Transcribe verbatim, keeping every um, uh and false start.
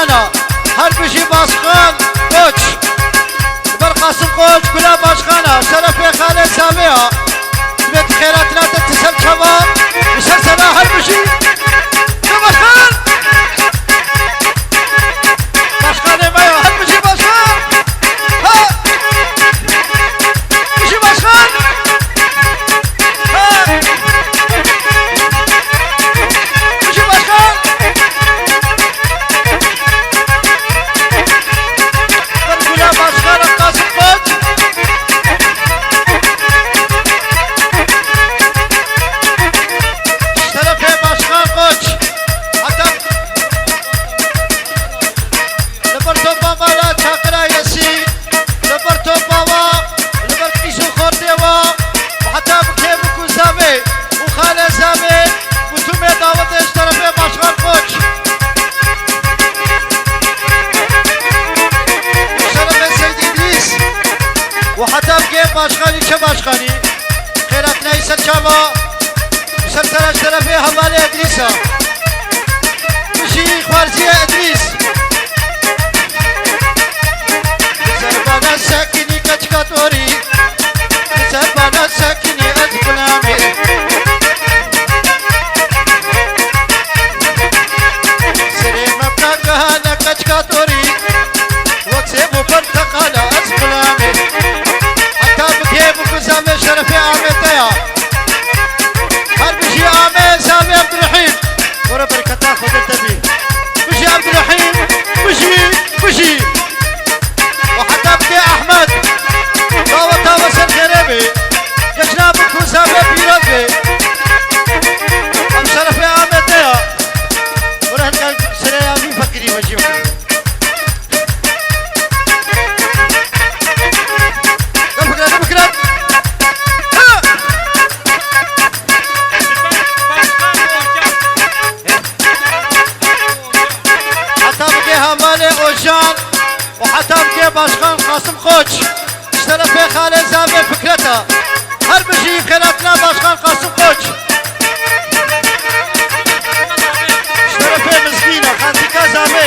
Ana, her bijî Başkan Koç. Li ber Qasim Koç, Gula Başkana, şerefê xalê Zavê ya. Divê di xêratina te ti ser çava, bi ser sera her bijî. Ya Başkan! Başkanê me ya, her bijî Başkan! Ha! Bijî Başkan! Ha! Bijî Başkan! Gula Başkan Qasim Koç. Şerefê Başkan Koç. Heta li ber topa mala Çakira Yesî, li ber topa wa, li ber qîz û xortê wa, û heta bi kêf û ku zavê û xalê zavê, û tûmê dawetê ji terefê Başkan Koç. Şerefê Seyd Îdrîs û heta bi kêf başkanî, çi başkanî, xêratinayî ser çava, ser sera ji terefê hevalê Îdrîsa. Bijî Xwarzîye Îdrîs. Ser bana sekinî keçika torî. Ser bana sekinî ez xulamê. Serê me bikagehane keçika torî. Wek sêv û porteqala ez xulamê. Heta bi kêf û ku zavê şerefê Amê te ya. Her bijî Amê, zavê Ebdurehîm. Were bereketa Xwedê te bî. Bijî Ebdurehîm, bijî, bijî. Û heta bi kêf Ehmed. Daweta we ser xêrê bê. Cejna bi ku zavê pîroz bê. Em şerefê Amê te ya. Were her serê ya vî feqîrî we jî. Debikire, debikire. Heta bike hevalê Ojan û heta bike Başkan Qasim Koç. Ji terefê xalê zavê Fikret e. Her bijî xêratina Başkan Qasim Koç. Ji terefê Mizgîn e, xantika zavê.